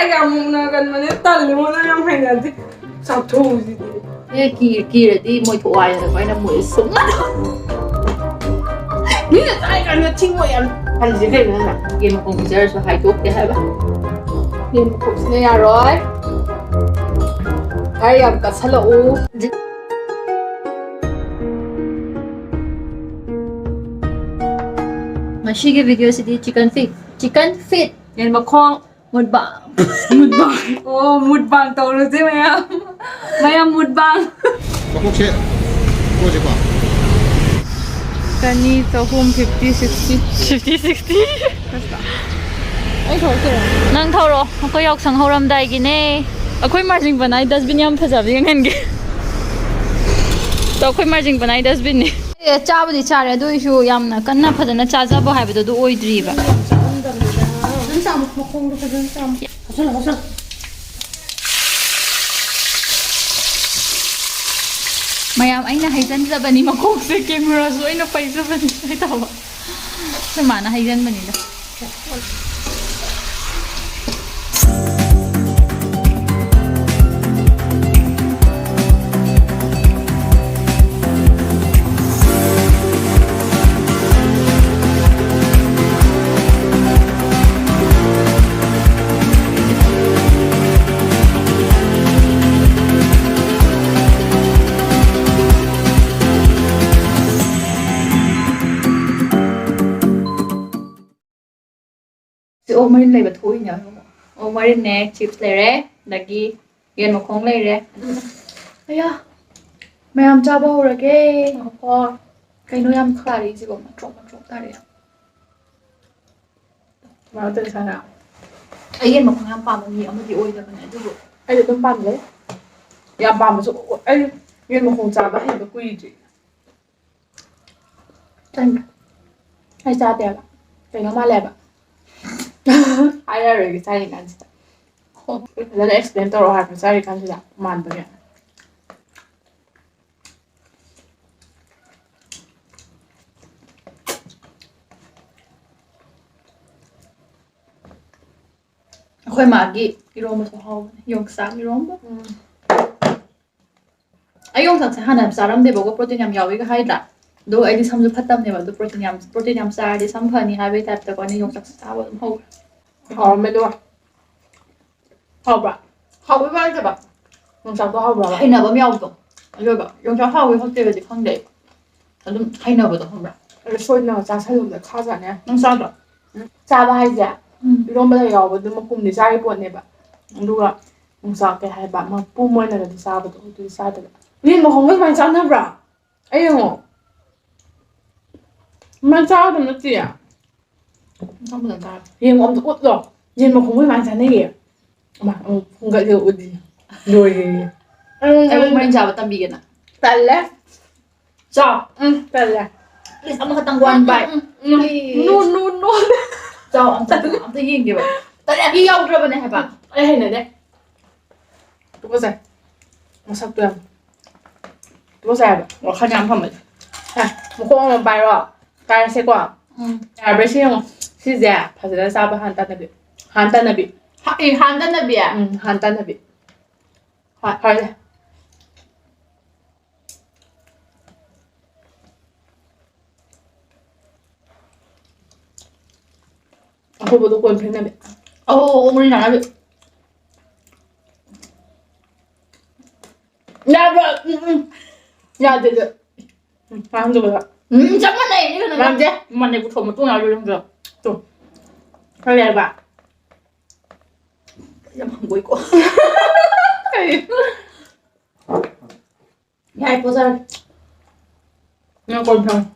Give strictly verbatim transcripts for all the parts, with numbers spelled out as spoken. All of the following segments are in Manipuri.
ꯑꯩꯒ ꯑꯃꯨꯛ ꯅꯥꯒꯟꯕꯅꯦ, ꯇꯜꯂꯤꯉꯣ, ꯅꯪ ꯌꯥꯝ ꯍꯩꯅꯗꯦ꯫ ꯆꯥꯊꯣꯛꯎꯁꯤꯗꯤ꯫ ꯑꯦ, ꯀꯤ-, ꯀꯤꯔꯗꯤ ꯃꯣꯏ ꯊꯣꯛꯑꯣ ꯍꯥꯏꯔꯒ ꯑꯩꯅ ꯃꯣꯏ ꯁꯨꯝ꯫ ꯃꯤꯅ ꯆꯥꯏ ꯀꯥꯟꯗ ꯊꯤꯡꯉꯣ ꯌꯥꯝ ꯍꯜꯂꯤꯁꯦ ꯀꯩꯅꯣ ꯅꯪꯅ? ꯌꯦꯟ ꯃꯈꯣꯡ ꯄꯤꯖꯔꯁꯨ ꯍꯥꯏꯗꯣꯛꯇꯦ ꯍꯥꯏꯕ꯫ ꯌꯦꯟ ꯃꯈꯣꯡꯁꯤꯅ ꯌꯥꯔꯣꯏ꯫ ꯈꯔ ꯌꯥꯝ ꯀꯠꯁꯜꯂꯛꯎ꯫ ꯉꯁꯤꯒꯤ ꯚꯤꯗꯤꯑꯣꯁꯤꯗꯤ chicken feet, chicken feet, ꯌꯦꯟ ꯃꯈꯣꯡ, mukbang, mukbang, ꯑꯣ, mukbang ꯇꯧꯔꯁꯦ ꯃꯌꯥꯝ, ꯃꯌꯥꯝ mukbang꯫ ꯃꯀꯣꯛꯁꯦ ꯀꯣꯛꯁꯦꯀꯣ꯫ ꯆꯅꯤ, ꯆꯍꯨꯝ, fifty, sixty꯫ Fifty, sixty꯫ ꯑꯩ ꯊꯧꯔꯛꯇꯣꯏꯔꯣ? ꯅꯪ ꯊꯧꯔꯣ, ꯑꯩꯈꯣꯏ ꯌꯥꯎꯁꯪ ꯍꯧꯔꯝꯗꯥꯏꯒꯤꯅꯦ꯫ ꯑꯩꯈꯣꯏ ꯃꯥꯔꯖꯤꯡ ꯄꯅꯥꯏ dustbin ꯌꯥꯝ ꯐꯖꯕ ꯌꯦꯡꯍꯟꯒꯦ꯫ ꯇꯣ, ꯑꯩꯈꯣꯏ ꯃꯥꯔꯖꯤꯡ ꯄꯅꯥꯏ dustbinꯅꯦ꯫ ꯑꯦ, ꯆꯥꯕꯨꯗꯤ ꯆꯥꯔꯦ, ꯑꯗꯨ ꯑꯣꯏꯁꯨ ꯌꯥꯝꯅ ꯀꯟꯅ ꯐꯖꯅ ꯆꯥꯖꯕ ꯍꯥꯏꯕꯗꯣ ꯑꯗꯨ ꯑꯣꯏꯗ꯭ꯔꯤꯕ꯫ ꯐꯖꯅ ꯆꯥꯃꯨ, ꯃꯈꯣꯡꯗꯣ ꯐꯖꯅ ꯆꯥꯃꯨ꯫ ꯍꯥꯞꯆꯜꯂꯣ, ꯍꯥꯞꯆꯜꯂꯣ꯫ ꯃꯌꯥꯝ, ꯑꯩꯅ ꯍꯩꯖꯤꯟꯖꯕꯅꯤ ꯃꯈꯣꯡꯁꯦ, cameraꯁꯨ ꯑꯩꯅ ꯄꯥꯏꯖꯕꯅꯤ ꯍꯥꯏ ꯇꯧꯕ꯫ ꯑꯩꯈꯣꯏ ꯃꯥꯅ ꯍꯩꯖꯤꯟꯕꯅꯤꯗ꯫ ꯁꯤ ꯑꯣꯛ ꯃꯔꯤꯟ ꯂꯩꯕ ꯊꯣꯛꯏꯅꯦ꯫ ꯑꯣꯛ ꯃꯔꯤꯟꯅꯦ, chips ꯂꯩꯔꯦ, ꯑꯗꯒꯤ ꯌꯦꯟ ꯃꯈꯣꯡ ꯂꯩꯔꯦ꯫ ꯑꯗꯨꯅ, ꯑꯌꯥ, ꯃꯌꯥꯝ ꯆꯥꯕ ꯍꯧꯔꯒꯦ꯫ ꯉꯥꯏꯈꯣ꯫ ꯀꯩꯅꯣ ꯌꯥꯝ ꯈꯥꯔꯤꯁꯤꯕꯣ? ꯃꯇ꯭ꯔꯣꯛ ꯃꯇ꯭ꯔꯣꯛ ꯇꯥꯔꯛꯑꯦ꯫ ꯃꯔꯛꯇ ꯁꯥꯟꯅ꯫ ꯑꯩ ꯌꯦꯟ ꯃꯈꯣꯡ ꯌꯥꯝ ꯄꯥꯝꯕ ꯃꯤ ꯑꯃꯗꯤ ꯑꯣꯏꯗꯕꯅꯦ, ꯑꯗꯨꯕꯨ ꯑꯩ ꯑꯗꯨꯝ ꯄꯥꯝꯖꯩ꯫ ꯌꯥꯝ ꯄꯥꯝꯕꯁꯨ ꯑꯣꯏ-, ꯑꯩ ꯌꯦꯟ ꯃꯈꯣꯡ ꯆꯥꯕ ꯍꯩꯕ ꯀꯨꯏꯗ꯭ꯔꯤ꯫ ꯆꯪꯉꯦ꯫ ꯑꯩ ꯆꯥꯗꯦꯕ꯫ ꯀꯩꯅꯣ ꯃꯥꯜꯂꯦꯕ꯫ ꯍꯥꯏꯔꯔꯣꯏꯒꯦ ꯆꯥꯔꯤ ꯀꯥꯟꯁꯤꯗ꯫ ꯐꯖꯅ explain ꯇꯧꯔꯛꯑꯣ ꯍꯥꯏꯕ ꯆꯥꯔꯤ ꯀꯥꯟꯁꯤꯗ ꯃꯥꯟꯕꯒꯤ꯫ ꯑꯩꯈꯣꯏ ꯃꯥꯒꯤ ꯏꯔꯣꯝꯕꯁꯨ ꯍꯥꯎꯕꯅꯦ, ꯌꯣꯡꯆꯥꯛ ꯏꯔꯣꯝꯕ꯫ ꯎꯝ꯫ ꯑꯩ ꯌꯣꯡꯆꯥꯛꯁꯦ ꯍꯥꯟꯅ ꯌꯥꯝ ꯆꯥꯔꯝꯗꯦꯕꯀꯣ, ꯄ꯭ꯔꯣꯇꯤꯟ ꯌꯥꯝ ꯌꯥꯎꯋꯤꯒ ꯍꯥꯏꯗ꯭ꯔꯥ? ꯑꯗꯨꯒ ꯑꯩꯗꯤ ꯁꯝꯁꯨ ꯐꯠꯇꯕꯅꯦꯕ, ꯑꯗꯨ ꯄ꯭ꯔꯣꯇꯤꯟ ꯌꯥꯝ, ꯄ꯭ꯔꯣꯇꯤꯟ ꯌꯥꯝ ꯆꯥꯔꯗꯤ ꯁꯝ ꯐꯅꯤ ꯍꯥꯏꯕꯒꯤ ꯇꯥꯏꯞꯇꯀꯣ, ꯑꯩꯅ ꯌꯣꯡꯆꯥꯛꯁꯦ ꯆꯥꯕ ꯑꯗꯨꯝ ꯍꯧꯔꯦ꯫ ꯍꯥꯎꯔꯝꯃꯦ ꯑꯗꯨꯒ꯫ ꯍꯥꯎꯕ꯭ꯔꯥ? ꯍꯥꯎꯕꯩ ꯋꯥ ꯅꯠꯇꯕ, ꯌꯣꯡꯆꯥꯛꯇꯣ ꯍꯥꯎꯕ꯭ꯔꯕ? ꯍꯩꯅꯕ ꯑꯃ ꯌꯥꯎꯕꯗꯣ꯫ ꯑꯗꯨꯒ ꯌꯣꯡꯆꯥꯛ ꯍꯥꯎꯋꯤ ꯍꯥꯎꯇꯦꯒꯗꯤ ꯈꯪꯗꯦ ꯑꯩ꯫ ꯑꯗꯨꯝ ꯍꯩꯅꯕꯗꯣ ꯈꯪꯕ꯭ꯔꯥ? ꯑꯗꯣ ꯁꯣꯏꯗꯅ ꯆꯥꯁꯜꯂꯨꯕꯗ ꯈꯥꯖꯥꯠꯅꯦ꯫ ꯅꯪ ꯆꯥꯗ꯭ꯔꯣ? ꯎꯝ, ꯆꯥꯕ ꯍꯥꯏꯁꯦ, ꯎꯝ꯫ ꯏꯔꯣꯝꯕꯗ ꯌꯥꯎꯕꯗꯨ ꯃꯄꯨꯝꯗꯤ ꯆꯥꯔꯤ ꯄꯣꯠꯅꯦꯕ꯫ ꯑꯗꯨꯒ ꯌꯣꯡꯆꯥꯛ ꯀꯩ ꯍꯥꯏꯕ, ꯃꯄꯨꯝ ꯑꯣꯏꯅꯒꯗꯤ ꯆꯥꯕꯗꯣ ꯑꯗꯨꯗꯤ ꯆꯥꯗꯕ꯫ ꯌꯦꯟ ꯃꯈꯣꯡꯒ ꯁꯨꯃꯥꯏꯅ ꯆꯥꯟꯅꯕ꯭ꯔꯥ? ꯑꯩ ꯌꯦꯡꯉꯣ꯫ ꯁꯨꯃꯥꯏꯅ ꯆꯥꯒꯗꯕ ꯅꯠꯇꯤꯌꯦ꯫ ꯅꯪ ꯐꯖꯅ ꯆꯥꯔꯣ꯫ ꯌꯦꯡꯉꯣ, ꯑꯝꯇ ꯎꯠꯂꯣ꯫ ꯌꯦꯟ ꯃꯈꯣꯡꯒ ꯁꯨꯃꯥꯏꯅ ꯆꯥꯅꯩꯌꯦ꯫ ꯑꯃ, ꯑꯃꯨꯛ ꯈꯣꯡꯒꯠꯂꯒ ꯎꯠꯂꯤ꯫ ꯂꯣꯏꯔꯦ꯫ ꯑꯩ ꯑꯃꯨꯛ ꯃꯔꯤꯟ ꯆꯥꯕ ꯇꯝꯕꯤꯒꯦ ꯅꯪ꯫ ꯇꯜꯂꯦ꯫ ꯆꯥꯎ꯫ ꯎꯝ, ꯇꯜꯂꯦ꯫ Please, ꯑꯃꯈꯛꯇꯪ, one bite꯫ Um, um, um. Please꯫ No, no, no꯫ ꯆꯥꯎ, ꯑꯝꯇ, ꯑꯝꯇ ꯌꯦꯡꯒꯦꯕ꯫ ꯇꯜꯂꯦ꯫ ꯏ ꯌꯥꯎꯗ꯭ꯔꯕꯅꯦ ꯍꯥꯏꯕ꯫ ꯑꯩ ꯍꯩꯅꯗꯦ꯫ ꯇꯨꯀꯠꯆꯩ꯫ ꯃꯁꯛꯇꯣ ꯌꯥꯝ ꯇꯨꯀꯠꯆꯩ ꯍꯥꯏꯕ꯫ ꯋꯥꯈꯜ ꯌꯥꯝ ꯐꯃꯜꯂꯦ꯫ ꯑꯦ, ꯃꯈꯣꯡ ꯑꯃ ꯄꯥꯏꯔꯣ꯫ ꯀꯥꯏꯔꯁꯦꯀꯣ꯫ ꯎꯝ꯫ ꯌꯥꯔꯕ꯭ꯔꯥ ꯁꯤ ꯌꯦꯡꯉꯣ꯫ ꯁꯤꯁꯦ ꯐꯖꯅ ꯆꯥꯕ ꯍꯥꯟ ꯇꯥꯟꯅꯕꯤ꯫ ꯍꯥꯟ ꯇꯥꯟꯅꯕꯤ꯫ ꯍꯥ-, ꯑꯦ, ꯍꯥꯟ ꯇꯥꯟꯅꯕꯤ? ꯎꯝ, ꯍꯥꯟ ꯇꯥꯟꯅꯕꯤ꯫ ꯍꯣꯏ꯫ ꯐꯔꯦ꯫ ꯑꯍꯧꯕꯗꯣ ꯀꯣꯟ ꯐꯦꯡꯅꯕꯤ꯫ ꯑꯧ, ꯑꯧ, ꯃꯔꯤ ꯅꯥꯟꯅꯕꯤ꯫ ꯌꯥꯕ꯭ꯔꯥ? ꯎꯝ, ꯎꯝ꯫ ꯌꯥꯗꯦ, ꯑꯗꯨ꯫ ꯎꯝ, ꯉꯥꯡꯗꯕꯗ꯫ ꯎꯝ, ꯆꯞ ꯃꯥꯟꯅꯩ, ꯑꯩꯒ ꯅꯪꯒ꯫ ꯉꯥꯡꯗꯦ꯫ ꯃꯥꯟꯅꯩ, ꯄꯨꯊꯣꯛ ꯃꯇꯨꯡ ꯌꯥꯎꯔꯣꯏ ꯅꯪꯁꯨ꯫ ꯇꯨ꯫ ꯈꯔ ꯂꯩꯔꯕ? ꯌꯥꯝ ꯍꯪꯒꯣꯏꯀꯣ꯫ ꯀꯩ? ꯌꯥꯔꯦ, ꯄꯣꯖꯔꯒꯦ꯫ ꯅꯪ ꯀꯣꯟ ꯐꯦꯡꯉꯨ꯫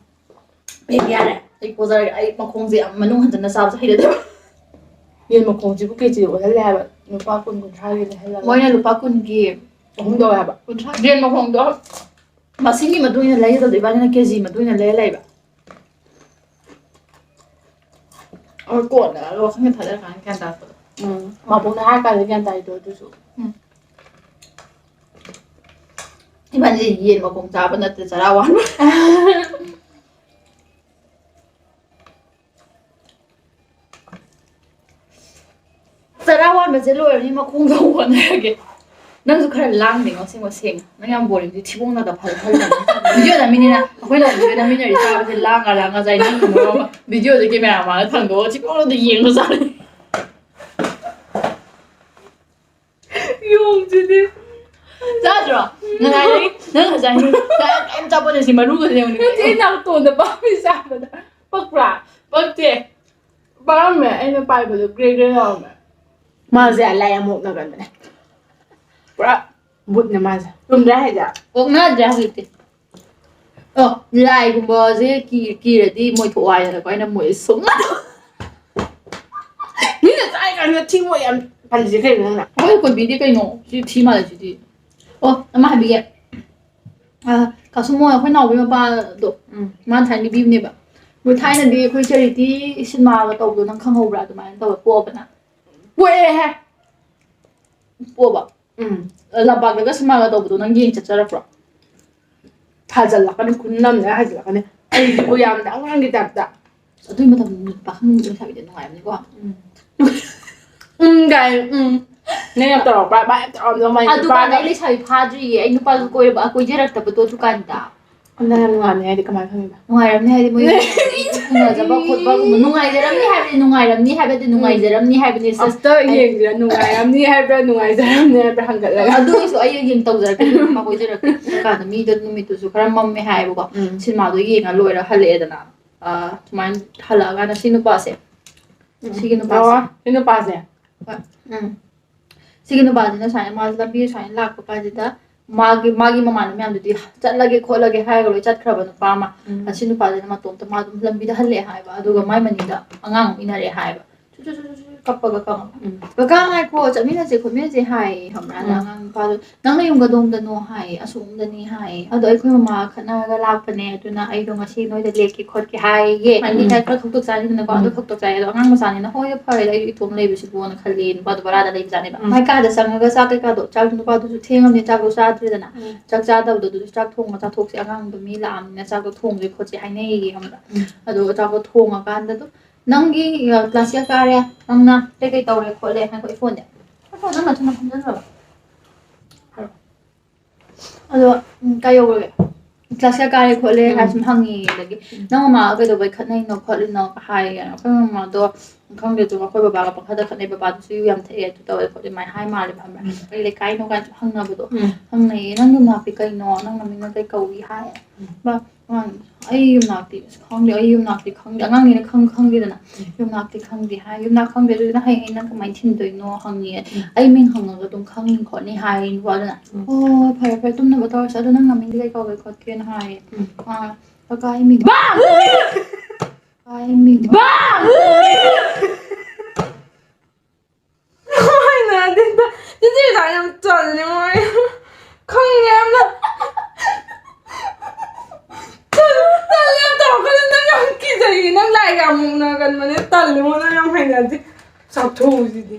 ꯑꯩ ꯌꯥꯔꯦ, ꯑꯩ ꯄꯣꯖꯔꯒꯦ꯫ ꯑꯩ ꯃꯈꯣꯡꯁꯦ ꯌꯥꯝ ꯃꯅꯨꯡ ꯍꯟꯖꯟꯅ ꯆꯥꯕꯁꯦ ꯍꯩꯅꯗꯦꯕ꯫ ꯌꯦꯟ ꯃꯈꯣꯡꯁꯤꯕꯨ ꯀꯦꯖꯤꯗ ꯑꯣꯜꯍꯜꯂꯦ ꯍꯥꯏꯕ꯫ ꯂꯨꯄꯥ ꯀꯨꯟ, ꯀꯨꯟꯊ꯭ꯔꯥꯒꯤ ꯂꯩꯍꯜꯂꯒ꯫ ꯃꯣꯏꯅ ꯂꯨꯄꯥ ꯀꯨꯟꯒꯤ ꯑꯍꯨꯝ ꯇꯧꯋꯦ ꯍꯥꯏꯕ꯫ ꯀꯨꯟꯊ꯭ꯔꯥ꯫ ꯌꯦꯟ ꯃꯈꯣꯡꯗꯣ ꯃꯁꯤꯡꯒꯤ ꯃꯇꯨꯡ ꯏꯟꯅ ꯂꯩꯒꯗꯕꯗꯣ, ꯏꯕꯥꯅꯤꯅ ꯀꯦꯖꯤ ꯃꯇꯨꯡ ꯏꯟꯅ ꯂꯩꯔ ꯂꯩꯕ꯫ ꯑꯣ, ꯀꯣꯟꯅ ꯋꯥꯈꯜꯒ ꯊꯥꯗꯔꯀꯥꯟꯗ ꯒ꯭ꯌꯥꯟ ꯇꯥꯔꯛꯄꯗꯣ꯫ ꯎꯝ, ꯃꯕꯨꯛꯅ ꯍꯥꯏꯔ ꯀꯥꯟꯗ ꯒ꯭ꯌꯥꯟ ꯇꯥꯏꯗꯣ ꯑꯗꯨꯁꯨ꯫ ꯎꯝ꯫ ꯏꯕꯥꯅꯤ ꯌꯦꯟ ꯃꯈꯣꯡ ꯆꯥꯕ ꯅꯠꯇ꯭ꯔꯦ, ꯆꯔꯥ ꯋꯥꯟꯕ꯫ ꯆꯔꯥ ꯁꯤ ꯂꯣꯏꯔꯅꯤ, ꯃꯈꯣꯡꯗ ꯍꯣꯠꯅꯔꯒꯦ꯫ ꯅꯪꯁꯨ ꯈꯔ ꯂꯥꯡꯗꯦꯉꯣ, ꯑꯁꯦꯡꯕ ꯁꯦꯡꯅ꯫ ꯅꯪ ꯌꯥꯝ ꯕꯣꯔꯤꯡꯗꯤ ꯊꯤꯕꯣꯡ ꯅꯥꯗ ꯐꯖ ꯐꯖ ꯂꯩꯔꯝꯃꯦ꯫ ꯚꯤꯗꯤꯑꯣ ꯅꯝꯃꯤꯅꯤꯅ, ꯑꯩꯈꯣꯏꯅ ꯚꯤꯗꯤꯑꯣ ꯅꯝꯃꯤꯟꯅꯔꯤ ꯆꯥꯕꯁꯦ ꯂꯥꯡꯉ ꯂꯥꯡꯉ ꯆꯥꯏ꯫ ꯅꯪ ꯃꯔꯣꯟ ꯑꯃ ꯚꯤꯗꯤꯑꯣꯁꯦ ꯀꯦꯃꯦꯔꯥ ꯃꯥꯡꯗ ꯊꯥꯡꯗꯣꯛꯑꯒ ꯊꯤꯕꯣꯡꯗ ꯌꯦꯡꯉ ꯆꯥꯔꯤ꯫ ꯌꯣꯡꯁꯤꯗꯤ꯫ ꯆꯥꯗ꯭ꯔꯣ? ꯉꯁꯥꯏꯗꯒꯤ ꯅꯪ ꯉꯁꯥꯏ ꯅꯪ ꯀꯩꯝ ꯆꯥꯄꯣꯠꯇꯦ, ꯁꯤ ꯃꯔꯨꯒꯁꯦ ꯌꯦꯡꯉꯨꯅꯦ꯫ ꯅꯠꯇꯦ, ꯅꯥꯇꯣꯟꯗ ꯄꯥꯝꯃꯤ ꯆꯥꯕꯗ꯫ ꯄꯛꯄ꯭ꯔꯥ? ꯄꯛꯇꯦ꯫ ꯄꯥꯝꯃꯦ, ꯑꯩꯅ ꯄꯥꯏꯕꯗꯣ ꯒ꯭ꯔꯦ ꯒ꯭ꯔꯦ ꯂꯥꯎꯔꯝꯃꯦ꯫ ꯃꯥꯁꯦ ꯂꯥꯏ ꯌꯥꯝ ꯑꯣꯛꯅꯒꯟꯕꯅꯦ꯫ ꯄꯨꯔꯥ ꯕꯨꯠꯅꯦ ꯃꯥꯁꯦ꯫ ꯆꯨꯝꯗ꯭ꯔꯥ ꯍꯥꯏꯁꯦ? ꯑꯣꯛꯅꯗ꯭ꯔꯦ ꯍꯧꯖꯤꯛꯇꯤ꯫ ꯑꯣ, ꯂꯥꯏꯒꯨꯝꯕꯁꯦ ꯀꯤ-, ꯀꯤꯔꯗꯤ ꯃꯣꯏ ꯊꯣꯛꯑꯣ ꯍꯥꯏꯗꯅꯀꯣ, ꯑꯩꯅ ꯃꯣꯏ ꯁꯨꯡ-, ꯃꯤꯅ ꯆꯥꯔꯤ ꯀꯥꯟꯗ ꯊꯤ ꯃꯣꯏ ꯌꯥꯝ ꯄꯜꯂꯤꯁꯦ ꯀꯩꯅꯣ ꯅꯪꯅ? ꯑꯩꯈꯣꯏ ꯀꯣꯟꯕꯤꯗꯤ ꯀꯩꯅꯣ? ꯁꯤ ꯊꯤ ꯃꯥꯜꯂꯦ ꯁꯤꯗꯤ꯫ ꯑꯣ, ꯑꯃ ꯍꯥꯏꯕꯤꯒꯦ꯫ ꯑ, ꯀꯥꯁꯨꯃꯣ, ꯑꯩꯈꯣꯏ ꯅꯥꯎꯕꯒꯤ ꯃꯄꯥꯗꯣ, ꯎꯝ꯫ ꯃꯥꯅ ꯊꯥꯏꯅ ꯂꯤꯕꯤꯕꯅꯦꯕ꯫ ꯃꯣꯏ ꯊꯥꯏꯅꯗꯤ ꯑꯩꯈꯣꯏ ꯆꯦꯔꯤꯇꯤ ꯁꯤꯅꯦꯃꯥꯒ ꯇꯧꯕꯗꯣ ꯅꯪ ꯈꯪꯍꯧꯕ꯭ꯔꯥ? ꯑꯗꯨꯃꯥꯏꯅ ꯇꯧꯔ ꯄꯣꯛꯑꯕꯅ꯫ ꯄꯣꯛꯑꯦꯍꯦ꯫ ꯄꯣꯛꯑꯕ? ꯎꯝ꯫ ꯂꯝꯄꯥꯛꯇꯒ ꯁꯤꯅꯦꯃꯥꯒ ꯇꯧꯕꯗꯣ ꯅꯪ ꯌꯦꯡ ꯆꯠꯆꯔꯛꯄ꯭ꯔꯣ? ꯊꯥꯖꯜꯂꯛꯀꯅꯤ, ꯈꯨꯟ ꯂꯝꯅꯦ ꯍꯥꯏꯖꯤꯜꯂꯛꯀꯅꯤ꯫ ꯑꯩꯁꯤꯕꯨ ꯌꯥꯝꯅ ꯑꯉꯥꯡꯒꯤ ꯇꯥꯏꯞꯇ꯫ ꯑꯗꯨꯏ ꯃꯇꯝꯗ ꯅꯨꯄꯥ ꯈꯪꯗꯕ ꯂꯩꯁꯥꯕꯤꯗꯤ ꯅꯨꯡꯉꯥꯏꯕꯅꯤꯀꯣ꯫ ꯎꯝ꯫ ꯎꯝ ꯀꯥꯏ, ꯎꯝ꯫ ꯅꯪ ꯌꯥꯝ ꯇꯧꯔꯛꯄ꯭ꯔꯥ? ꯚꯥꯏ ꯌꯥꯝ ꯇꯧꯔꯛꯑꯝꯗꯧ ꯃꯥꯜꯂꯤ꯫ ꯑꯗꯨꯀꯥꯟꯗ ꯅꯨꯄꯥꯅ ꯑꯩ ꯂꯩꯁꯥꯕꯤ ꯐꯥꯗ꯭ꯔꯤꯌꯦ꯫ ꯑꯩ ꯅꯨꯄꯥꯁꯨ ꯀꯣꯏꯔꯕ, ꯀꯣꯏꯖꯔꯛꯇꯕꯗꯣ ꯑꯗꯨꯀꯥꯟꯗ꯫ ꯅꯪ ꯌꯥꯝ ꯅꯨꯡꯉꯥꯏꯔꯝꯅꯤ ꯍꯥꯏꯗꯤ ꯀꯃꯥꯏꯅ ꯈꯪꯉꯤꯕ? ꯅꯨꯡꯉꯥꯏꯔꯝꯅꯤ ꯍꯥꯏꯗꯤ ꯃꯣꯏ ꯎꯅꯖꯕ ꯈꯣꯠꯄꯒꯨꯝꯕ꯫ ꯅꯨꯡꯉꯥꯏꯖꯔꯝꯅꯤ ꯍꯥꯏꯕꯗꯤ, ꯅꯨꯡꯉꯥꯏꯔꯝꯅꯤ ꯍꯥꯏꯕꯗꯤ, ꯎꯝ꯫ ꯅꯨꯡꯉꯥꯏꯖꯔꯝꯅꯤ ꯍꯥꯏꯕꯅꯤ꯫ ꯑꯝꯇ ꯁꯁ, ꯑꯩ ꯌꯦꯡꯁꯤꯔ, ꯅꯨꯡꯉꯥꯏꯔꯝꯅꯤ ꯍꯥꯏꯕ꯭ꯔꯥ, ꯅꯨꯡꯉꯥꯏꯖꯔꯝꯅꯤ ꯍꯥꯏꯕ꯭ꯔꯥ ꯍꯪꯒꯠꯂꯒ꯫ ꯑꯗꯨꯒꯤꯁꯨ ꯑꯩ ꯌꯦꯡ ꯇꯧꯖꯔꯛꯀꯦ, ꯅꯨꯄꯥ ꯀꯣꯏꯖꯔꯛꯀꯦ꯫ ꯑꯗꯨꯀꯥꯟꯗ ꯃꯤꯗꯣ ꯅꯨꯃꯤꯠꯇꯨꯁꯨ ꯈꯔ ꯃꯝꯃꯦ ꯍꯥꯏꯌꯦꯕꯀꯣ꯫ ꯎꯝ꯫ ꯁꯤꯅꯦꯃꯥꯗꯣ ꯌꯦꯡꯉ ꯂꯣꯏꯔ ꯍꯜꯂꯛꯑꯦꯗꯅ꯫ ꯑ, ꯁꯨꯃꯥꯏꯅ ꯍꯜꯂꯛꯑꯀꯥꯟꯗ ꯁꯤ ꯅꯨꯄꯥꯁꯦ, ꯎꯝ꯫ ꯁꯤꯒꯤ ꯅꯨꯄꯥꯁꯦ꯫ ꯑꯣ, ꯁꯤ ꯅꯨꯄꯥꯁꯦ? ꯍꯣꯏ꯫ ꯎꯝ꯫ ꯁꯤꯒꯤ ꯅꯨꯄꯥꯁꯤꯅ ꯁꯨꯃꯥꯏꯅ, ꯃꯥꯁꯦ ꯂꯝꯕꯤꯗ ꯁꯨꯃꯥꯏꯅ ꯂꯥꯛꯄ ꯀꯥꯟꯁꯤꯗ ꯃꯥꯒꯤ, ꯃꯥꯒꯤ ꯃꯃꯥꯟꯅꯕ ꯃꯌꯥꯝꯗꯨꯗꯤ ꯆꯠꯂꯒꯦ ꯈꯣꯠꯂꯒꯦ ꯍꯥꯏꯔꯒ ꯂꯣꯏ ꯆꯠꯈ꯭ꯔꯕ ꯅꯨꯄꯥ ꯑꯃ꯫ ꯎꯝ꯫ ꯑꯁꯤ ꯅꯨꯄꯥꯁꯤꯅ ꯃꯇꯣꯝꯇ ꯃꯥ ꯑꯗꯨꯝ ꯂꯝꯕꯤꯗ ꯍꯜꯂꯛꯑꯦ ꯍꯥꯏꯕ꯫ ꯑꯗꯨꯒ ꯃꯥꯏ ꯃꯅꯤꯡꯗ ꯑꯉꯥꯡ ꯑꯃ ꯏꯟꯅꯔꯛꯑꯦ ꯍꯥꯏꯕ꯫ ꯆꯨ ꯆꯨ ꯆꯨ ꯆꯨ ꯆꯨ ꯀꯞꯄꯒ ꯈꯪꯉꯕ꯫ ꯎꯝ꯫ "ꯀꯀꯥ ꯉꯥꯏꯈꯣ, ꯆꯠꯃꯤꯟꯅꯁꯦ ꯈꯣꯠꯃꯤꯟꯅꯁꯦ" ꯍꯥꯏꯌꯦ, ꯈꯪꯕ꯭ꯔꯥ? ꯑꯗ ꯎꯝ꯫ ꯑꯉꯥꯡ ꯅꯨꯄꯥꯗꯣ, "ꯅꯪ ꯅꯌꯨꯝ ꯀꯗꯣꯝꯗꯅꯣ?" ꯍꯥꯏꯌꯦ꯫ "ꯑꯁꯣꯝꯗꯅꯤ" ꯍꯥꯏꯌꯦ꯫ "ꯑꯗꯣ ꯑꯩꯈꯣꯏ ꯃꯃꯥꯒ ꯈꯠꯅꯔꯒ ꯂꯥꯛꯄꯅꯦ, ꯑꯗꯨꯅ ꯑꯩꯗꯣ ꯉꯁꯤ ꯅꯣꯏꯗ ꯂꯦꯛꯀꯦ ꯈꯣꯠꯀꯦ ꯍꯥꯏꯌꯦ꯫ ꯍꯥꯏꯗꯤ ꯎꯝ꯫ ꯉꯁꯥꯏ ꯈꯔ ꯈꯧꯇꯛ ꯆꯥꯏꯗꯅꯀꯣ, ꯑꯗꯣ ꯎꯝ꯫ ꯈꯧꯇꯛ ꯆꯥꯏ꯫ ꯑꯗꯣ ꯑꯉꯥꯡ ꯃꯆꯥꯅꯤꯅ ꯍꯣꯏ ꯐꯔꯦ, ꯑꯩ ꯏꯇꯣꯝ ꯂꯩꯕꯁꯤꯕꯨꯅ ꯈꯜꯂꯦ"꯫ ꯅꯨꯄꯥꯗꯣ ꯚꯔꯥꯗ ꯂꯩꯕꯖꯥꯠꯅꯦꯕ꯫ ꯎꯝ꯫ ꯃꯥꯏ ꯀꯥꯗ ꯆꯪꯉꯒ ꯆꯥꯛ ꯀꯩꯀꯥꯗꯣ, ꯆꯥꯛ, ꯅꯨꯄꯥꯗꯨꯁꯨ ꯊꯦꯡꯉꯝꯅꯤ, ꯆꯥꯛꯇꯣ ꯆꯥꯗ꯭ꯔꯦꯗꯅ꯫ ꯎꯝ꯫ ꯆꯥꯛ ꯆꯥꯗꯕꯗꯣ ꯑꯗꯨꯁꯨ ꯆꯥꯛ ꯊꯣꯡꯉ ꯆꯥꯊꯣꯛꯁꯦ, ꯑꯉꯥꯡꯗꯣ ꯃꯤ ꯂꯥꯛꯑꯝꯅꯤꯅ ꯆꯥꯛꯇꯣ ꯊꯣꯡꯁꯦ ꯈꯣꯠꯁꯦ ꯍꯥꯏꯅꯩꯌꯦ, ꯈꯪꯕ꯭ꯔꯥ? ꯎꯝ꯫ ꯑꯗꯣ ꯆꯥꯛꯇꯣ ꯊꯣꯡꯉꯀꯥꯟꯗ ꯑꯗꯨꯝ "ꯅꯪꯒꯤ, ꯑ, ꯀ꯭ꯂꯥꯁ ꯀꯌꯥ ꯀꯥꯔꯦ? ꯅꯪꯅ ꯀꯩꯀꯩ ꯇꯧꯔꯦ ꯈꯣꯠꯂꯦ?" ꯍꯥꯏꯀꯣ, ꯑꯩ ꯐꯣꯟꯁꯦ꯫ ꯅꯪ ꯅꯊꯟꯗ ꯐꯝꯖꯜꯂꯣ꯫ ꯑꯗꯣ, ꯎꯝ, ꯀꯥꯏ ꯌꯧꯈ꯭ꯔꯒꯦ? ꯀ꯭ꯂꯥꯁ ꯀꯌꯥ ꯀꯥꯔꯦ ꯈꯣꯠꯂꯦ ꯎꯝ꯫ ꯍꯥꯏꯔ ꯁꯨꯝ ꯍꯪꯉꯤ, ꯑꯗꯒꯤ ꯎꯝ꯫ "ꯅꯪ ꯃꯃꯥꯒ ꯀꯩꯗꯧꯕꯩ ꯈꯠꯅꯩꯅꯣ ꯈꯣꯠꯂꯤꯅꯣ?" ꯍꯥꯏꯌꯦ꯫ ꯑꯩꯈꯣꯏ ꯃꯃꯥꯗꯣ ꯈꯪꯗꯦ, ꯑꯗꯨꯝ ꯑꯩꯈꯣꯏ ꯕꯕꯥꯒ ꯄꯪꯈꯠꯇ ꯈꯠꯅꯩ, "ꯕꯕꯥꯗꯨꯁꯨ ꯌꯨ ꯌꯥꯝ ꯊꯛꯑꯦ, ꯑꯗꯨ ꯇꯧꯋꯦ ꯈꯣꯠꯂꯦ" ꯑꯗꯨꯃꯥꯏꯅ ꯍꯥꯏ ꯃꯥꯜꯂꯦ, ꯈꯪꯕ꯭ꯔꯥ? ꯎꯝ꯫ "ꯀꯩ ꯂꯩꯀꯥꯏꯅꯣ?" ꯀꯥꯏꯅ ꯁꯨꯝ ꯍꯪꯅꯕꯗꯣ ꯎꯝ꯫ ꯍꯪꯅꯩꯌꯦ꯫ "ꯅꯪ ꯌꯨꯝꯅꯥꯛꯇꯤ ꯀꯩꯅꯣ? ꯅꯪ ꯅꯃꯤꯡꯅ ꯀꯩ ꯀꯧꯏ?" ꯍꯥꯏꯌꯦ꯫ ꯎꯝ꯫ ꯕ-, ꯑꯉꯥꯡ, ꯑꯩ ꯌꯨꯝꯅꯥꯛꯇꯤ ꯑꯁ ꯈꯪꯗꯦ, ꯑꯩ ꯌꯨꯝꯅꯥꯛꯇꯤ ꯈꯪꯗꯦ꯫ ꯑꯉꯥꯡꯅꯤꯅ ꯈꯪ-, ꯈꯪꯗꯦꯗꯅ꯫ ꯎꯝ꯫ ꯌꯨꯝꯅꯥꯛꯇꯤ ꯈꯪꯗꯦ ꯍꯥꯏ꯫ ꯌꯨꯝꯅꯥꯛ ꯈꯪꯗꯦ, ꯑꯗꯨꯗꯤ ꯅꯪ ꯍꯌꯦꯡ ꯑꯩ ꯅꯪ ꯀꯃꯥꯏꯅ ꯊꯤꯟꯗꯣꯏꯅꯣ ꯍꯪꯉꯦ꯫ ꯎꯝ꯫ ꯑꯩ ꯃꯤꯡ ꯍꯪꯉꯒ ꯑꯗꯨꯝ ꯈꯪꯅꯤ ꯈꯣꯠꯅꯤ ꯍꯥꯏꯅꯤꯀꯣ꯫ ꯑꯗꯨꯅ, ꯎꯝ꯫ "ꯍꯣꯏ, ꯍꯣꯏ, ꯐꯔꯦ, ꯐꯔꯦ, ꯇꯨꯝꯅꯕ ꯇꯧꯔꯁꯦ꯫ ꯑꯗꯣ ꯅꯪ ꯅꯃꯤꯡꯗꯤ ꯀꯩ ꯀꯧꯒꯦ ꯈꯣꯠꯀꯦꯅ?" ꯍꯥꯏꯌꯦ꯫ ꯎꯝ꯫ ꯑꯥ, "ꯀꯀꯥ, ꯑꯩ ꯃꯤꯡ, ꯕꯥ! ꯀꯀꯥ, ꯑꯩ ꯃꯤꯡ, ꯕꯥ!" ꯍꯩꯅꯗꯦꯗ꯫ ꯆꯤꯆꯦ ꯂꯥꯛ ꯌꯥꯝ ꯇꯜꯂꯦ ꯃꯣꯏ꯫ ꯈꯪꯉꯦ ꯌꯥꯝꯅ꯫ ꯇꯜ-, ꯇꯜꯂꯦ ꯌꯥꯝ ꯇꯧꯔꯛꯀꯅꯨ꯫ ꯅꯪ ꯌꯥꯝ ꯀꯤꯖꯩꯌꯦ꯫ ꯅꯪ ꯂꯥꯏꯒ ꯌꯥꯝ ꯃꯨꯛꯅꯒꯟꯕꯅꯦ꯫ ꯇꯜꯂꯦ ꯃꯣꯏ꯫ ꯅꯪ ꯌꯥꯝ ꯍꯩꯅꯗꯦ꯫ ꯆꯥꯊꯣꯛꯎꯁꯤꯗꯤ꯫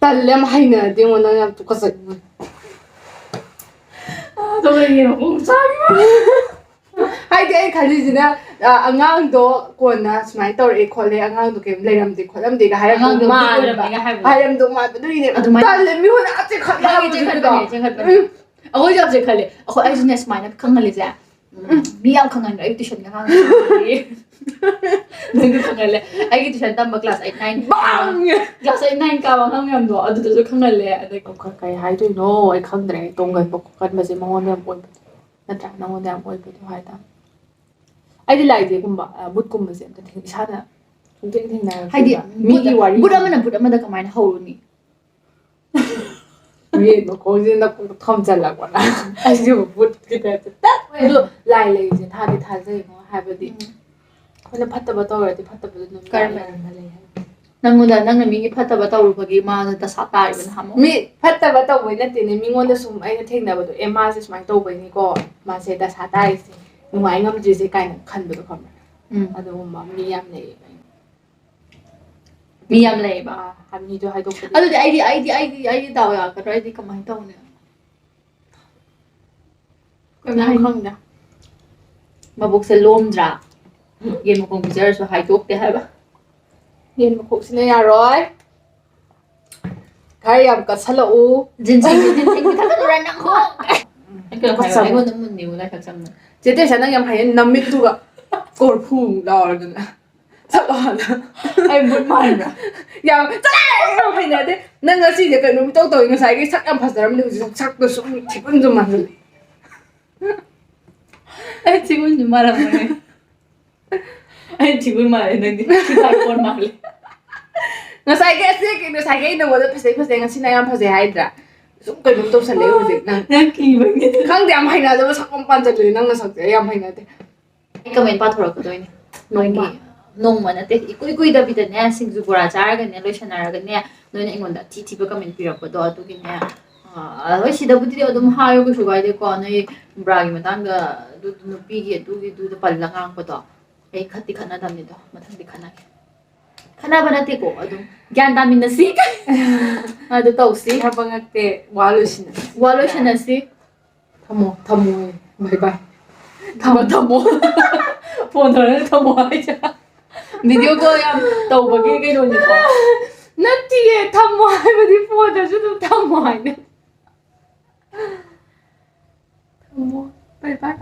ꯇꯜꯂꯦ ꯌꯥꯝ ꯍꯩꯅꯗꯦ ꯃꯣꯏ꯫ ꯅꯪ ꯌꯥꯝ ꯇꯨꯀꯠꯆꯩ꯫ ꯑꯗꯨꯒ ꯌꯦꯔꯨꯝ ꯑꯃꯨꯛ ꯆꯥꯈꯤꯕ꯫ ꯍꯥꯏꯗꯤ ꯑꯩ ꯈꯜꯂꯤꯁꯤꯅ, ꯑ, ꯑꯉꯥꯡꯗꯣ ꯀꯣꯟꯅ ꯁꯨꯃꯥꯏꯅ ꯇꯧꯔꯛꯑꯦ ꯈꯣꯠꯂꯦ, ꯑꯉꯥꯡꯗꯣ ꯀꯩꯝ ꯂꯩꯔꯝꯗꯦ ꯈꯣꯠꯂꯝꯗꯦꯒ ꯍꯥꯏꯔꯛꯇꯧ ꯑꯉꯥꯡꯗꯣ ꯃꯤ ꯃꯥꯟꯕ꯫ ꯑꯣꯏꯔꯝꯃꯦꯒ ꯍꯥꯏꯕꯗꯣ꯫ ꯍꯥꯏꯔꯝꯗꯧ ꯃꯥꯟꯕ꯫ ꯑꯗꯨꯒꯤꯅꯦ ꯑꯗꯨꯃꯥꯏꯅ ꯇꯜꯂꯦ, ꯃꯤꯉꯣꯟꯗ ꯑꯥ ꯆꯦꯟꯈꯠꯂꯦ ꯃꯥꯒꯤ ꯍꯥꯏꯕꯗꯨꯗꯣ꯫ ꯆꯦꯟꯈꯠꯄꯅꯦ, ꯆꯦꯟꯈꯠꯄꯅꯦ꯫ ꯎꯝ꯫ ꯑꯩꯈꯣꯏꯁꯨ ꯌꯥꯝ ꯆꯦꯟꯈꯠꯂꯦ꯫ ꯑꯩꯈꯣꯏ, ꯑꯩꯁꯨꯅꯦ ꯁꯨꯃꯥꯏꯅ ꯈꯪꯍꯜꯂꯤꯁꯦ꯫ ꯎꯝ꯫ ꯃꯤ ꯌꯥꯝ ꯈꯪꯍꯟꯗ꯭ꯔꯣ? ꯑꯩ tuition ꯒ ꯑꯉꯥꯡ ꯅꯪꯁꯨ ꯈꯪꯍꯜꯂꯦ꯫ ꯑꯩꯒꯤ tuition ꯇꯝꯕ class eight, nine, ꯕꯥꯡ! Class eight, nine ꯀꯥꯕ ꯑꯉꯥꯡ ꯃꯌꯥꯝꯗꯣ ꯑꯗꯨꯗꯁꯨ ꯈꯪꯍꯜꯂꯦ꯫ ꯑꯗꯒꯤ ꯀ-, ꯀ-, ꯀꯩ ꯍꯥꯏꯗꯣꯏꯅꯣ? ꯑꯩ ꯈꯪꯗ꯭ꯔꯦ꯫ ꯑꯩ ꯇꯣꯡꯒꯟꯕ ꯈꯣꯠꯀꯟꯕꯁꯦ ꯃꯉꯣꯟꯗ ꯌꯥꯝ ꯑꯣꯏꯕꯗꯣ꯫ ꯅꯠꯇ꯭ꯔꯥ? ꯅꯉꯣꯟꯗ ꯌꯥꯝ ꯑꯣꯏꯕꯗꯣ ꯍꯥꯏꯇꯥꯔꯦ꯫ ꯑꯩꯗꯤ ꯂꯥꯏꯖꯦꯒꯨꯝꯕ, ꯑ, ꯕꯨꯠꯀꯨꯝꯕꯁꯦ ꯑꯝꯇ ꯊꯦꯡ-, ꯏꯁꯥꯅ ꯁꯨꯡꯊꯦꯡ ꯊꯦꯡꯅꯔꯛꯇꯦꯕ꯫ ꯍꯥꯏꯗꯤ ꯃꯤꯒꯤ ꯕꯨꯠ, ꯋꯥꯔꯤ ꯕꯨꯠ ꯑꯃꯅ ꯕꯨꯠ ꯑꯃꯗ ꯀꯃꯥꯏꯅ ꯍꯧꯔꯨꯅꯤ? ꯃꯤ ꯃꯈꯣꯡꯁꯤꯗ ꯊꯣꯝꯖꯤꯜꯂꯛꯄꯅ ꯑꯩꯁꯤꯕꯨ ꯕꯨꯠꯀꯤ type ꯇ ꯇꯛ! ꯑꯗꯣ ꯂꯥꯏ ꯂꯩꯔꯤꯁꯦ ꯊꯥꯗꯤ ꯊꯥꯖꯩꯉꯣ, ꯍꯥꯏꯕꯗꯤ ꯎꯝ꯫ ꯑꯩꯈꯣꯏꯅ ꯐꯠꯇꯕ ꯇꯧꯔꯗꯤ ꯐꯠꯇꯕꯗꯣ ꯑꯗꯨꯝ ꯀꯔꯝꯕ? ꯂꯥꯏ ꯂꯩꯔꯝꯕ ꯂꯩ ꯍꯥꯏꯕ꯫ ꯅꯪꯉꯣꯟꯗ, ꯅꯪꯅ ꯃꯤꯒꯤ ꯐꯠꯇꯕ ꯇꯧꯔꯨꯕꯒꯤ ꯃꯥꯅ ꯗꯁꯥ ꯇꯥꯔꯤꯕ ꯅꯍꯥꯟꯃꯨꯛ? ꯃꯤ ꯐꯠꯇꯕ ꯇꯧꯕꯩ ꯅꯠꯇꯦꯅꯦ, ꯃꯤꯉꯣꯟꯗ ꯁꯨꯝ ꯑꯩꯅ ꯊꯦꯡꯅꯕꯗꯣ, "ꯑꯦ, ꯃꯥꯁꯦ ꯁꯨꯃꯥꯏꯅ ꯇꯧꯕꯩꯅꯤꯀꯣ, ꯃꯥꯁꯦ ꯗꯁꯥ ꯇꯥꯔꯤꯁꯦ, ꯅꯨꯡꯉꯥꯏ ꯉꯝꯗ꯭ꯔꯤꯁꯦ" ꯀꯥꯏꯅ ꯈꯟꯕꯗꯣ, ꯈꯪꯕ꯭ꯔꯥ? ꯎꯝ꯫ ꯑꯗꯨꯒꯨꯝꯕ ꯃꯤ ꯌꯥꯝ ꯂꯩꯌꯦꯕ꯫ ꯃꯤ ꯌꯥꯝ ꯂꯩꯌꯦꯕ꯫ ꯑꯥ, ꯃꯤꯗꯣ ꯍꯥꯏꯗꯣꯛꯄꯗꯤ ꯑꯗꯨꯗꯤ ꯑꯩꯗꯤ, ꯑꯩꯗꯤ, ꯑꯩꯗꯤ, ꯑꯩꯗꯤ ꯗꯥꯎ ꯌꯥꯔꯛꯀꯗ꯭ꯔꯥ? ꯑꯩꯗꯤ ꯀꯃꯥꯏꯅ ꯇꯧꯅꯤ? ꯀꯩꯝ ꯅꯪ ꯍꯥꯏꯅꯤꯡꯗꯦ꯫ ꯈꯪꯗꯦ꯫ ꯃꯕꯨꯛꯁꯦ ꯂꯣꯝꯗ꯭ꯔꯥ? ꯎꯝ꯫ ꯌꯦꯟ ꯃꯈꯣꯡ ꯄꯤꯖꯔꯁꯨ ꯍꯥꯏꯗꯣꯛꯇꯦ ꯍꯥꯏꯕ꯫ ꯌꯦꯟ ꯃꯈꯣꯡꯁꯤꯅ ꯌꯥꯔꯣꯏ꯫ ꯈꯔ ꯌꯥꯝ ꯀꯠꯁꯜꯂꯛꯎ꯫ ꯖꯤꯟꯁꯤꯡꯒꯤ ꯖꯤꯟꯁꯤꯡꯒꯤ ꯊꯛꯀꯅꯨꯔ ꯅꯪ ꯍꯣ꯫ ꯑꯩ ꯀꯩꯅꯣ ꯍꯥꯏꯌꯣ, ꯀꯠꯆꯕ꯫ ꯑꯩꯉꯣꯟꯗ ꯃꯨꯟꯅꯤꯕꯨ ꯂꯥꯏ ꯀꯠꯆꯕꯅꯦ꯫ ꯆꯦ ꯇꯦꯁꯥ, ꯅꯪ ꯌꯥꯝ ꯍꯩꯌꯦ, ꯅꯃꯤꯠꯇꯨꯒ ꯀꯣꯔꯐꯨ ꯂꯥꯎꯔꯗꯅ꯫ ꯆꯠꯂꯣ ꯑꯥꯗ꯫ ꯑꯩ ꯃꯨꯠ ꯃꯥꯟꯕ꯭ꯔꯥ? ꯌꯥꯝ ꯆꯠꯂꯦ, ꯌꯥꯝ ꯍꯩꯅꯗꯦ꯫ ꯅꯪ ꯉꯁꯤꯁꯦ ꯀꯩꯅꯣꯝ ꯏꯇꯧ ꯇꯧꯋꯤ, ꯉꯁꯥꯏꯒꯤ ꯁꯛ ꯌꯥꯝ ꯐꯖꯔꯝꯗꯦ, ꯍꯧꯖꯤꯛ ꯁꯛꯇꯣ ꯁꯨꯝ ꯊꯤꯕꯨꯟꯁꯨ ꯃꯥꯟꯁꯤꯜꯂꯦ꯫ ꯑꯩ ꯊꯤꯕꯨꯟꯁꯨ ꯃꯥꯜꯂꯝꯃꯣꯏ꯫ ꯑꯩ ꯊꯤꯕꯨꯟ ꯃꯥꯜꯂꯦ, ꯅꯪꯗꯤ ꯊꯤꯕꯥꯏ ꯀꯣꯟ ꯃꯥꯜꯂꯦ꯫ ꯉꯁꯥꯏꯒꯤ ꯑꯁꯦꯡꯀꯤ, ꯉꯁꯥꯏꯒꯤ ꯑꯩ ꯅꯉꯣꯟꯗ ꯐꯖꯩ ꯐꯖꯩ, ꯉꯁꯤꯅ ꯌꯥꯝ ꯐꯖꯩ ꯍꯥꯏꯗ꯭ꯔꯥ? ꯁꯨꯝ ꯀꯩꯅꯣꯝ ꯇꯧꯁꯜꯂꯛꯑꯦ ꯍꯧꯖꯤꯛ ꯅꯪ꯫ ꯅꯪ ꯀꯤꯕꯩꯅꯦ꯫ ꯈꯪꯗꯦ, ꯌꯥꯝ ꯍꯩꯅꯗꯕ ꯁꯛ ꯑꯃ ꯄꯥꯟꯁꯤꯜꯂꯦ ꯅꯪ ꯅꯁꯛꯁꯦ, ꯑꯩ ꯌꯥꯝ ꯍꯩꯅꯗꯦ꯫ ꯑꯩ ꯀꯃꯦꯟ ꯄꯥꯊꯣꯔꯛꯀꯗꯣꯏꯅꯦ꯫ ꯅꯣꯡꯃ꯫ ꯅꯣꯡꯃ ꯅꯠꯇꯦ, ꯏꯀꯨꯏ ꯀꯨꯏꯗꯕꯤꯗꯅꯦ, ꯁꯤꯡꯖꯨ ꯕꯣꯔꯥ ꯆꯥꯔꯒꯅꯦ ꯂꯣꯏꯁꯟꯅꯔꯒꯅꯦ, ꯅꯣꯏꯅ ꯑꯩꯉꯣꯟꯗ ꯑꯊꯤ ꯊꯤꯕ ꯀꯃꯦꯟ ꯄꯤꯔꯛꯄꯗꯣ ꯑꯗꯨꯒꯤꯅꯦ꯫ ꯑ, ꯍꯣꯏ, ꯁꯤꯗꯕꯨꯗꯤ ꯑꯗꯨꯝ ꯍꯥꯏꯌꯣ, ꯀꯩꯁꯨ ꯀꯥꯏꯗꯦꯀꯣ꯫ ꯅꯣꯏ ꯕ꯭ꯔꯥꯒꯤ ꯃꯇꯥꯡꯗ, ꯑꯗꯨ ꯅꯨꯄꯤꯒꯤ ꯑꯗꯨꯒꯤꯗꯨꯗ ꯄꯜꯂ ꯉꯥꯡꯕꯗꯣ ꯑꯩ ꯈꯠꯇꯤ ꯈꯠꯅꯗꯕꯅꯤꯗꯣ, ꯃꯊꯪꯗꯤ ꯈꯠꯅꯒꯦ꯫ ꯈꯠꯅꯕ ꯅꯠꯇꯦꯀꯣ, ꯑꯗꯨꯝ ꯒ꯭ꯌꯥꯟ ꯇꯥꯃꯤꯟꯅꯁꯤ꯫ ꯑꯗꯨ ꯇꯧꯁꯤ꯫ ꯊꯕꯛ ꯅꯠꯇꯦ, ꯋꯥ ꯂꯣꯏꯁꯤꯟꯅ꯫ ꯋꯥ ꯂꯣꯏꯁꯤꯟꯅꯁꯤ꯫ ꯊꯝꯃꯣ, ꯊꯝꯃꯣ, ꯕꯥꯏ ꯕꯥꯏ꯫ ꯊꯝꯃꯣ, ꯊꯝꯃꯣ꯫ ꯐꯣꯟ ꯇꯧꯔꯒ ꯊꯝꯃꯣ ꯍꯥꯏꯁꯦ꯫ ꯚꯤꯗꯤꯑꯣ ꯀꯣꯜ ꯌꯥꯝ ꯇꯧꯕꯒꯤ ꯀꯩꯅꯣꯅꯤꯀꯣ꯫ ꯅꯠꯇꯤꯌꯦ, ꯊꯝꯃꯣ ꯍꯥꯏꯕꯗꯤ ꯐꯣꯟꯗꯁꯨ ꯑꯗꯨꯝ ꯊꯝꯃꯣ ꯍꯥꯏꯅ꯫ ꯊꯝꯃꯣ, ꯕꯥꯏ ꯕꯥꯏ꯫